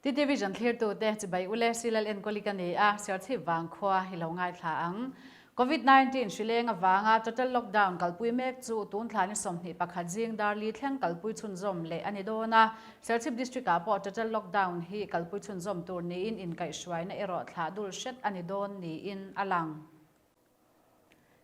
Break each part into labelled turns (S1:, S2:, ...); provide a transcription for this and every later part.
S1: TTVision thlirtute chibai ule Silal enkawli ka ni a, Serchhip vangkhua i lo ngaithla ang. Covid 19 hrileng avanga total lockdown kalpui mek chu tun thla ni 21 zing dar li thleng kalpui chhunzawm leh a ni dawn a. Serchhip District ah pawh total lockdown hi kalpui chhunzawm tur niin inkaihhruaina erawh thlah dul hret a ni dawn niin a lang.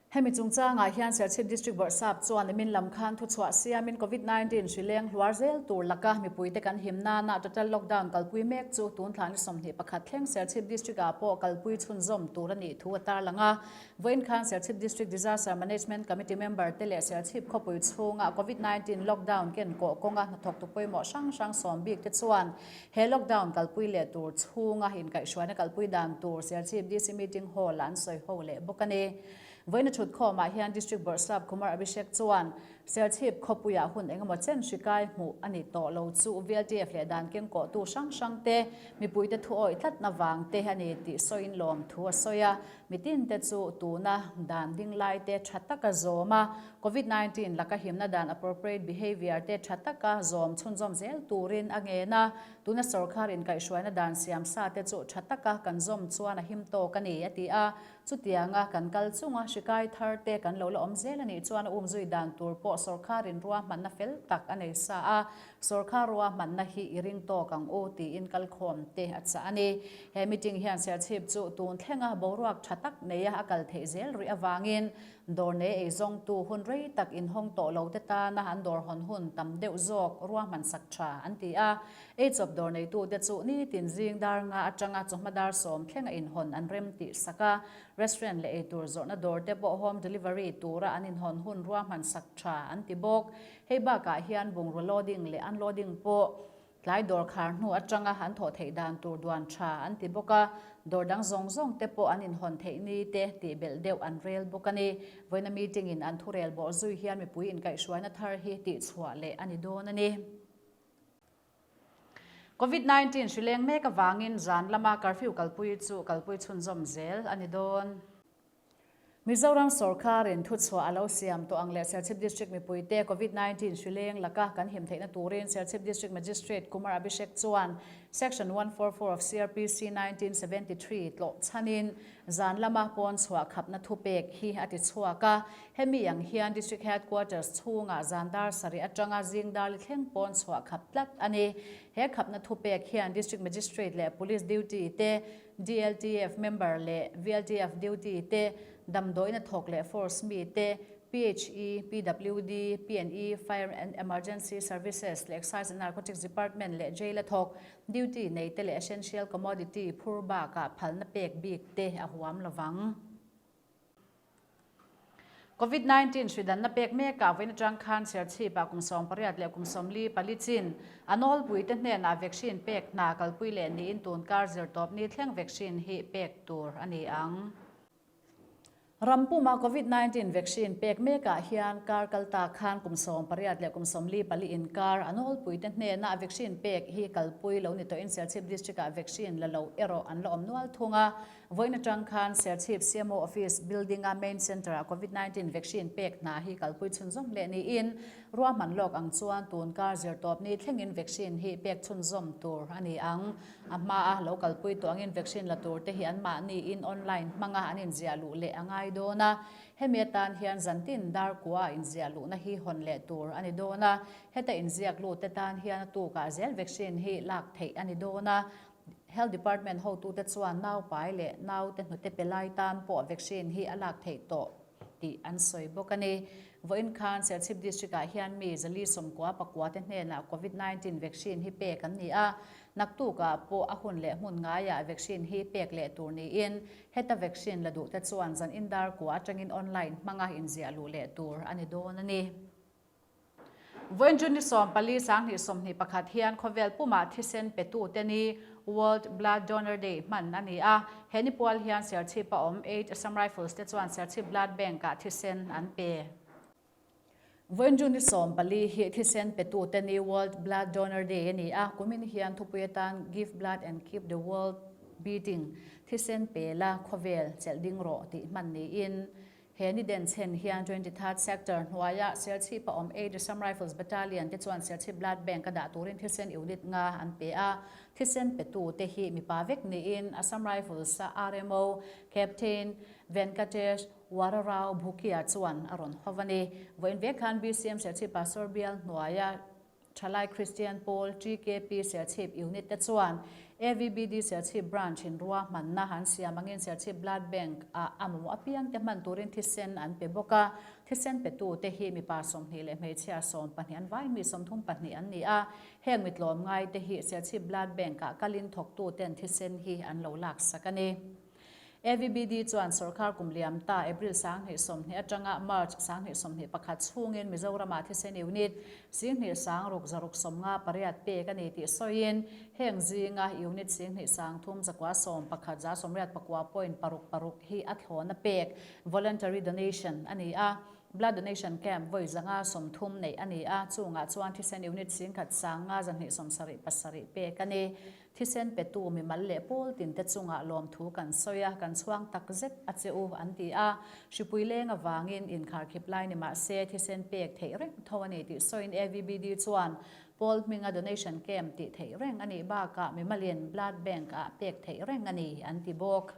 S1: Hemi chungchangah hian Serchhip District Bawrhsap chuan nimin lam khan thuchhuah siamin Covid 19 hri leng hluar zel tur laka mipuite kan him nana total lockdown kalpui mek chu tun thla ni 21 thleng Serchhip District ah pawh kalpui chhunzawm tur a nih thu a tarlang a. Vawiin khan Serchhip District Disaster Management Committee member te leh Serchhip khawpui chhunga Covid 19 lockdown ken kawh kawnga hnathawktu pawimawh hrang hrang sawm bik te chuan He lockdown kalpui leh tur chhunga inkaihhruaina kalpui dan tur Serchhip DC Meeting Hall-ah an sawi ho leh bawk a ni. Vawiina thutkhawmah hian District Bawrhsap Kumar Abhishek chuan Serchhip khawpuiah hun engemaw chen hri kai hmuh a ni tawh lo chu VLTF leh dan kengkawhtu hrang hrangte mipuite thu awih tlatna vangte a ni tih sawiin lawmthu a sawi a. Mitinte chu tuna dan ding laite tha taka zawm a, Covid 19 laka himna dan appropriate behaviour te tha taka zawm chhunzawm zel turin a ngen a, tuna sorkar inkaihhruaina dan siam sa te chu tha taka kan zawm chuan a him tawk a ni, a ti a. Chutianga kan kal chunga hri kai thar te kan lo la awm zel a nih chuan a umzui dan tur pawh sorkarin ruahmanna fel tak a nei sa a, Sorkar ruahmanna hi i ring tawk ang u tiin kalkhawm te a chah a ni. He meeting hian Serchhip chu tun thlenga boruak tha tak neia a kal theih zel rih avangin dawr nei eizawngtu hun rei tak inhawng tawh lo te tana an dawr hawn hun tam deuh zawk ruahman sak tha an ti a. Eichawp dawr neitute chu nitin zing dar nga atanga chawhma dar sawm thlenga inhawn an rem tih sak a. Restaurant leh eitur zawrhna dawr te pawh home delivery tura an inhawn hun ruahman sak tha an ti bawk. Hei bakah hian bungraw loading leh unloading pawh tlai dawr khar hnu atanga an thawh theih dan tur duan tha an ti bawk a, dawr dang zawng zawng te pawh an inhawn theih ni te tih belh deuh an rel bawk a ni. Vawiina meeting in an thurel bawh zui hian mipui inkaihhruaina thar hi tihchhuah leh a ni dawn a ni. Covid 19 hri leng mek avangin zan lama curfew kalpui chu kalpui chhunzawm zel a ni dawn. Mizoram sorkarin thuchhuah a lo siam tawh ang leh Serchhip District mipuite Covid 19 hri leng laka kan him theihna turin Serchhip District Magistrate Kumar Abhishek chuan Section 144 of CrPC 1973 tlawh chhanin zan lama pawn chhuah khapna thupek hi a ti chhuak a. Hemi ang hian District Headquarters chhungah zan dar sarih atanga zing dar li thleng pawn chhuah khap tlat a ni. He khapna thupek hian District Magistrate leh Police duty te DLTF member leh VLTF duty te, damdawiina thawk leh force mi te, PHE, PWD, PNE, Fire and Emergency Services leh Excise and Narcotics Department leh jail a thawk duty nei te leh essential commodity phur bakah phalna pek bik te a huam lovang. Covid 19 hri danna pek mekah vawiin atang khan Serchhip-ah kum 18 leh kum 44 chin a nawlpuite hnenah vaccine pek hna kalpui leh niin tun kar zirtawp ni thleng vaccine hi pek tur a ni ang. Rampuma Covid 19 vaccine pek mekah hian kar kalta khan kum 18 leh kum 44 inkar a nawlpuite hnenah vaccine pek hi kalpui lo ni tawhin Serchhip District-ah vaccine la loh erawh an la awm nual thung a. Vawiin atang khan Serchhip CMO Office building-a main centre-ah Covid 19 vaccine pek hna hi kalpui chhunzawm leh niin ruahman lawk ang chuan tun kar zirtawp ni thlengin vaccine hi pek chhunzawm tur a ni ang. A hmaa lo kalpui tawh angin vaccine la tur te hi anmahniin online hmanga an inziah luh leh a ngai dawn a. Hemi atan hian zantin dar kua inziah luhna hi hawn leh tur a ni dawn a. Heta inziak lut te tan hian a tukah zel vaccine hi lak theih a ni dawn a. Health Department hotute chuan naupai leh naute hnute pe lai tan pawh vaccine hi a lak theih tawh tih an sawi bawk a ni. Vawiin khan Serchhip District-ah hian mi 194 te hnenah Covid 19 vaccine hi pek an ni a, naktukah pawh a hun leh hmun ngaiah vaccine hi pek leh tur niin heta vaccine la duhte chuan zan indar kua atangin online hmanga inziah luh leh tur a ni dawn a ni. Vawiin June ni 14 2021 hian khawvel pumah thisen petute ni World Blood Donor Day hman a ni a. He ni pual hian Serchhip a awm eight Assam Rifles te chuan Serchhip Blood Bank ah thisen an pe. Vawiin June ni 14 hi thisen petute ni World Blood Donor Day a ni a. Kumin hian thupui atan Give Blood and Keep the World Beating, thisen pe la khawvel chelh ding rawh tih hman niin. He ni denchhen hian 23rd Sector hnuaia Serchhip a awm 8 Assam Rifles Battalion te chuan Serchhip Blood Bank a dah turin thisen unit nga an pe a. Thisen petu te hi mipa vek niin Assam Rifles a RMO Captain Venkatesh Wararao Bhukia chuan a rawn hawv a ni. Vawiin vek khan BCM Serchhip Pastor bial hnuaia Thalai Kristian Pawl, TKP, Serchhip Unit te chuan AVBD Serchhip Branch in ruahmanna an siam angin Serchhip Blood Bank ah a mamawh apiang te hman turin thisen an pe bawk a. Thisen petu te hi mipa 20 leh hmeichhia 12 an vai mi 32 an ni a. Heng mi tlawmngai te hi Serchhip Blood Bank ah kalin thawktu ten thisen hi an lo laksak a ni. AVBD chuan sorkar kum liam ta April 2020 atanga March 2021 chhungin Mizoramah thisen unit 26,658 pek a ni tih sawiin heng zinga unit 23,119.66 hi a thlawna pek, voluntary donation, a ni a. Blood donation camp vawi 130 neih a ni a, chungah chuan thisen unit 1,527 pek a ni. Thisen petu mimal leh pawl tinte chungah lawmthu kan sawi a, kan chhuang tak zet a che u, an ti a. Hripui leng avangin inkharkhip lai ni mah se thisen pek theih reng tho a ni tih sawiin AVBD chuan pawl hminga donation camp tih theih reng a nih bakah mimalin blood bank ah pek theih reng a ni, an ti bawk.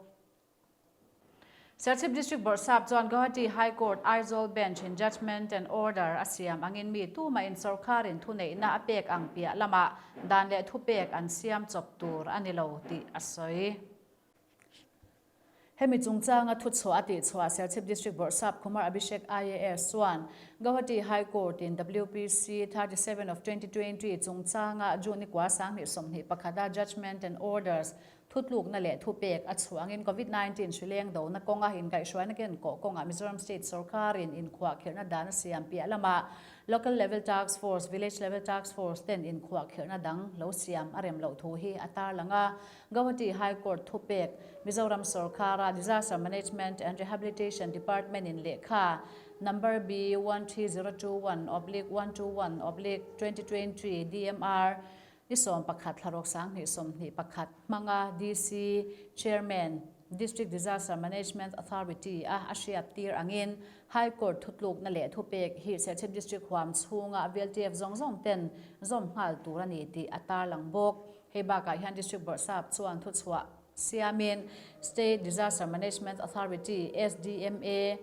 S1: Serchhip District Bawrhsap chuan Guwahati High Court Aizawl Bench in Judgement and Order a siam angin mi tumahin sorkarin thuneihna a pek ang piah lamah dan leh thupek an siam chawp tur a ni lo tih a sawi. Hemi chungchanga thuchhuah a tihchhuah Serchhip District Bawrhsap Kumar Abhishek IAS chuan Guwahati High Court in WPC 37 of 2020 chungchanga June ni kua 2021 a Judgement and Orders Thutlukna leh thupek a chhuangin Covid 19 hrileng dona kawnga inkaihhruaina ken kawh kawngah Mizoram State sorkarin inkhuahkhirhna dan a siam piah lamah Local Level Task Force, Village Level Task Force ten inkhuahkhirhna dang lo siam a rem loh thu hi a tarlang a. Guwahati High Court thupek Mizoram sorkara Disaster Management and Rehabilitation Department in lehkha Number B13021/121/2020 DMR Ni 11 thlaruk 2021 hmanga DC Chairman, District Disaster Management Authority a a hriat tir angin High Court thutlukna leh thupek hi Serchhip District huam chhunga VLTF zawng zawng ten zawm nghal tur a ni tih a tarlang bawk. Hei bakah hian District Bawrhsap chuan thuchhuah siamin State Disaster Management Authority, SDMA,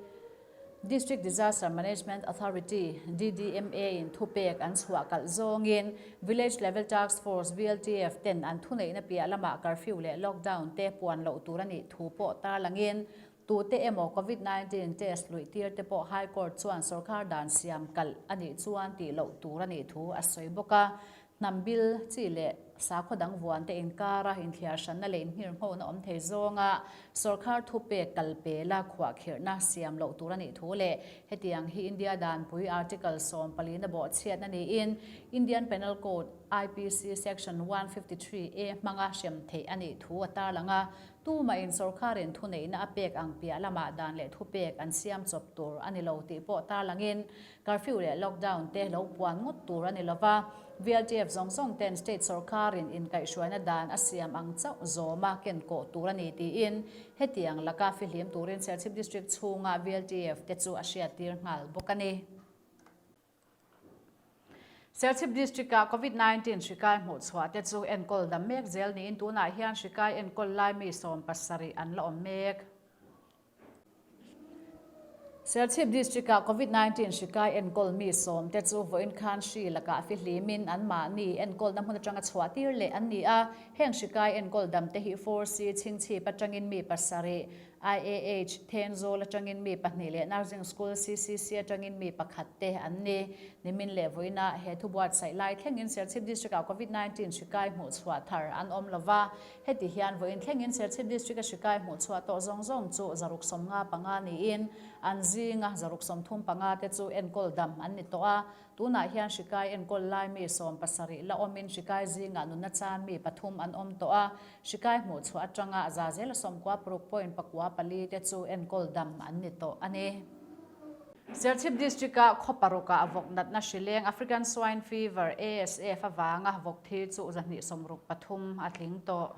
S1: District Disaster Management Authority, DDMA, in thupek an chhuah kalh zawngin Village Level Task Force, VLTF, ten an thuneihna piah lamah curfew leh lockdown te puan loh tur a nih thu pawh tarlangin tute emaw Covid 19 test luih tir te pawh High Court chuan sorkar dan siam kalh a nih chuan tih loh tur a nih thu a sawi bawk a. Hnam bil chi leh sakhaw dang vuan te inkara inthliar hranna leh inhngirnghawhna awm thei zawnga sorkar thupek kal pela khuahkhirhna siam loh tur a nih thu leh hetiang hi India danpui Article 14 a bawhchhiatna niin Indian Penal Code, IPC, Section 153 A hmanga hrem theih a nih thu a tarlang a. Tumahin sorkarin thuneihna a pek ang piah lamah dan leh thupek an siam chawp tur a ni lo tih pawh tarlangin Curfew leh lockdown te lo puan ngawt tur a ni lova, VLTF zawng zawng ten state sorkarin inkaihhruaina dan a siam ang chauh zawma ken kawh tur a ni tiin hetiang laka fihlim turin Serchhip District chhunga VLTF te chu a hriattir nghal bawk a ni. Serchhip District-ah Covid 19 hri kai hmuhchhuah te chu enkawl dam mek zel niin tunah hian hri kai enkawl lai mi 17 an la awm mek. Serchhip District-ah Covid 19 hri kai enkawl mi sawm te chu vawiin khan hri lakah fihlimin anmahni enkawlna hmun atanga chhuah tir leh an ni a. Heng hri kai enkawl dam te hi 4C Chhingchhip atangin mi pasarih, IAH Thenzawl atangin mi pahnih leh Nursing School CCC atangin mi pakhat te an ni. Nimin leh vawiinah he thu buatsaih lai thlengin Serchhip District-ah Covid 19 hri kai hmuh chhuah thar an awm lova. Heti hian vawiin thlengin Serchhip District-a hri kai hmuh chhuah tawh zawng zawng chu 155 niin an zinga 135 te chu enkawl dam an ni tawh a. Tunah hian hri kai enkawl lai mi 17 la awmin hri kai zingah nunna chan mi pathum an awm tawh a. Hri kai hmuh chhuah atanga za zela 96.94 te chu enkawl dam an ni tawh a ni. Serchhip District-a khaw parukah vawk natna hri leng African Swine Fever, ASF, avanga vawk thi chu 263 a tling tawh.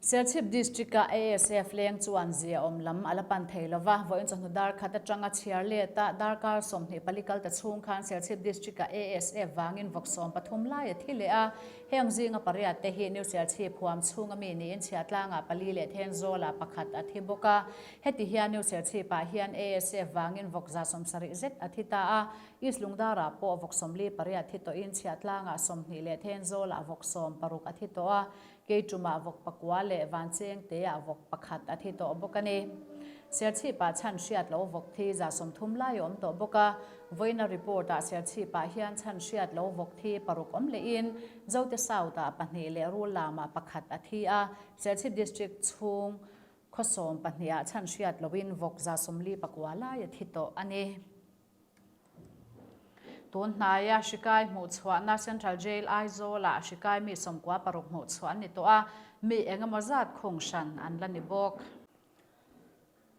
S1: Serchhip District-a ASF leng chuan ziaawm lam a la pan thei lo va, vawiin chawhnu dar khat atanga chhiar let a, darkar 24 kal ta chhung khan Serchhip District-a ASF vangin vawk 13 lai a thi leh a, heng zinga pariat te hi New Serchhip huam chhunga mi niin Chhiatlangah pali leh Thenzawlah pakhat a thi bawk a. Heti hian New Serchhip-ah hian ASF vangin vawk 70 zet a thi ta a, East Lungdarah pawh vawk 48 thi tawhin Chhiatlangah 20 leh Thenzawlah vawk 16 a thi tawh a, Keiṭumah vawk pakua leh Vanchengteah vawk pakhat a thi tawh bawk a ni. Serchhipah chhan hriat lo vawk thi 30 lai a awm tawh bawk a, vawiina report-ah Serchhipah hian chhan hriat lo vawk thi paruk awm lehin Zote South-ah pahnih leh Rullamah pakhat a thi a, Serchhip District chhung khaw sawmpahnih-ah chhan hriat loin vawk 44 lai a thi tawh a ni. Tun hnaia hrikai hmuhchhuahna Central Jail Aizawl-ah hrikai mi 96 hmuhchhuah an ni tawh a, mi eng emaw zat khung hran an la ni bawk.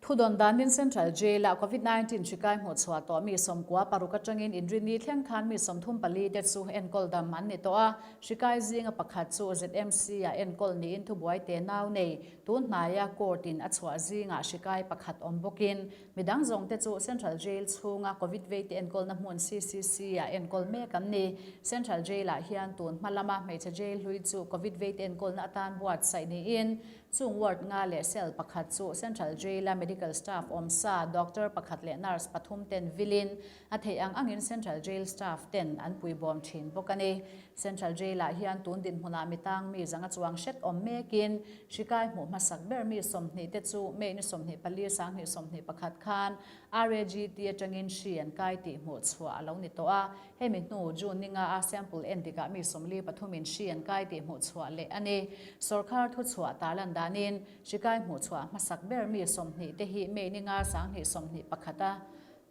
S1: Thudawn danin Central Jail-ah Covid 19 hrikai hmuhchhuah tawh mi 96 atangin inrinni thleng khan mi 34 te chu enkawl dam an ni tawh a, hrikai zinga pakhat chu ZMC-ah enkawl niin thubuai te nau nei. Tun hnaia court-in a chhuah zingah hrikai pakhat awm bawkin Midang zawngte chu Central Jail chhunga Covid veite enkawlna hmun CCC-ah enkawl mek an ni. Central Jail-ah hian tun hma lama hmeichhe jail hlui chu Covid veite enkawlna atan buatsaih niin chung ward nga leh cell pakhat chu Central Jail-a medical staff awm sa doctor pakhat leh nurse pathum ten vilin a theih ang angin Central Jail staff ten an puibawm thin bawk a ni. Central Jail-ah hian tun dinhmunah mitang mi zanga chuang hret awm mekin hri kai hmuh hmasak ber mi 20 te chu May ni 24 2021 khan RAGT atangin hri an kai tih hmuh chhuah a lo ni tawh a. Hemi hnu June ni nga a sample en dikah mi 43 in hri an kai tih hmuh chhuah leh a ni. Sawrkar thuchhuah tarlan danin hri kai hmuh chhuah hmasak ber mi 20 te hi May ni nga 2021 a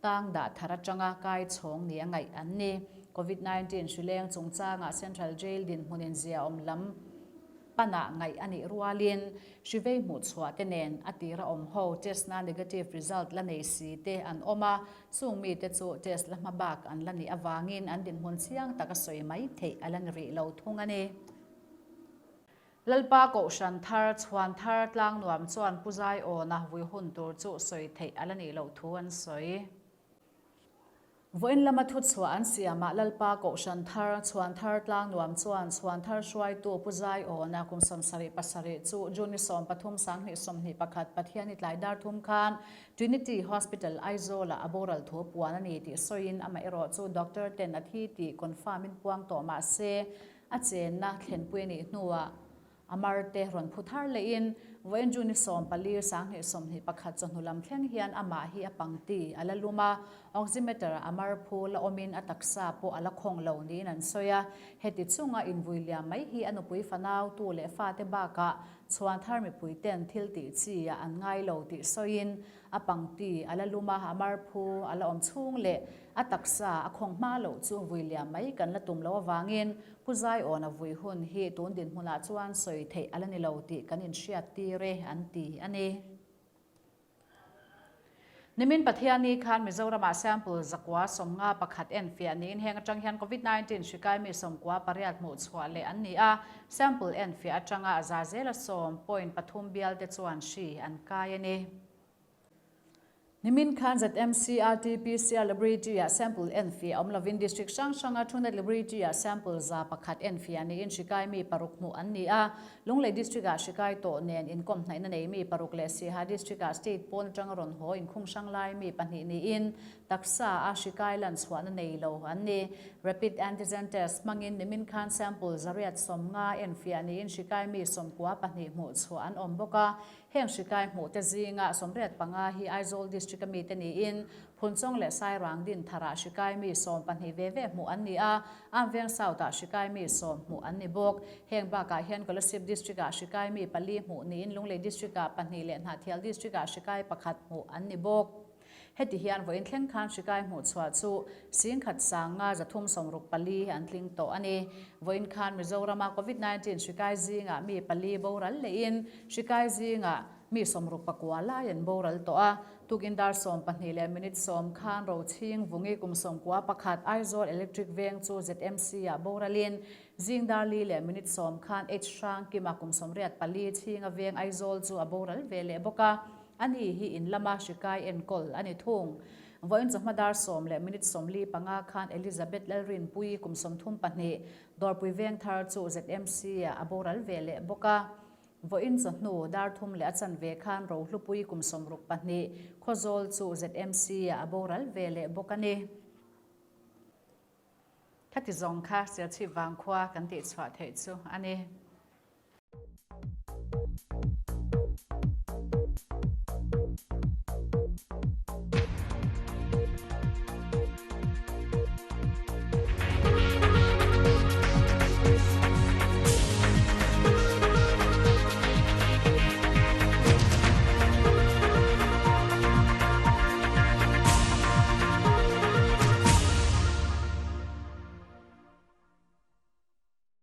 S1: Tang dah thar atanga kai chhawng ni a ngaih an ni. Covid 19 hri leng chungchangah Central Jail dinhmunin ziaawm lam panah ngaih a nih rualin hri vei hmuh chhuah te nen a tira awm ho test na negative result la nei si te an awm a, chung mite chu test la hma bak an la nih avangin an dinhmun chiang taka sawi mai theih a la ni rih lo thung a ni. Lalpa Kohhran thar, chhuan thar tlang nuam chuan Pu Zaiawna vui hun tur chu sawi theih a la nih loh thu an sawi. Vawiin lama thuchhuah an siamah Lalpa Kohhran thar, chhuan thar tlang nuam chuan chhuan thar hruaitu Pu Zaiawna kum 77 chu June ni 13 2021 Pathiani tlai dar thum khan Trinity Hospital Aizawl-ah a boral thu puan a ni tih sawiin amaherawh chu doctor ten a thi tih confirm in puang tawh mah se A chenna thlenpui a nih hnuah a marte rawn phu thar lehin vawiin June ni 14 2021 chawhnu lam thleng hian amah hi a pangti a la lum a, oximeter a mar phu la awmin a taksa pawh a la khawng lo niin an sawi a. Heti chunga invui liam mai hi a nupui fanau tu leh fate bakah chhuan thar mipui ten thil tih chi ah an ngai lo tih sawiin A pangti a la lum a, a mar phu a la awm chhung leh a taksa a khawng hma loh chu vui liam mai kan la tum loh avangin Pu Zaiawna vui hun hi tun dinhmunah chuan sawi theih a la ni lo tih kan inhriat tir e an ti a ni. Nimin Pathianni khan Mizoramah sample 151 enfiah niin heng atang hian Covid 19 hri kai mi 98 hmuh chhuah leh an ni a, sample enfiah atanga a za zela sawm point pathum bial te chuan hri an kai a ni. Nimin khan ZMC RT-PCR Laboratory-ah sample enfiah awm lovin District hrang hranga Truenat Laboratory-ah sample 100 enfiah niin hri kai mi paruk hmuh an ni a. Lunglei District-ah hri kai tawh nen inkawm hnaihna nei mi paruk leh Siaha District-ah State pawn atanga rawn haw inkhung hrang lai mi pahnih niin taksa a hri kai lan chhuahna nei lo an ni. Rapid Antigen Test hmangin nimin khan sample 150 enfiah niin hri kai mi 92 hmuh chhuah an awm bawk a. Heng hri kai hmuh te zinga 85 hi Aizawl District a mite niin Phunchawng leh Sairang din tharah hri kai mi 12 ve ve hmuh an ni a, Amveng South-ah hri kai mi sawm hmuh an ni bawk. Heng bakah hian Kolasib District-ah hri kai mi pali hmuh niin Lunglei District-ah pahnih leh Hnahthial District-ah hri kai pakhat hmuh an ni bawk. Heti hian vawiin thleng khan hri kai hmuh chhuah chu 10,564 an tling tawh a ni. Vawiin khan Mizorama Covid 19 hri kai zingah mi pali boral lehin hri kai zingah. Mi 69 lai an boral tawh a. Tukin dar 12 leh minute sawm khan Rochhing Vungi kum 91 Aizawl Electric Veng chu ZMC ah boralin zing dar li leh minute sawm khan H Hrang Kima kum 84 Chhinga Veng Aizawl chu a boral ve leh bawk a. Ani hi in lama hrikai enkawl a ni thung. Vawiin chawhma dar sawm leh minute 45 khan Elizabeth Lalrinpuii kum 32 Dawrpui Vengthar chu ZMC ah a boral ve leh bawk a. Vawiin chawhnu dar thum leh a chanve khan Rohlupui kum 62 Khawzawl chu ZMC ah a boral ve leh bawk a ni. Khati zawng kha Serchhip Vangkhua kan tihchhuah theih chu a ni.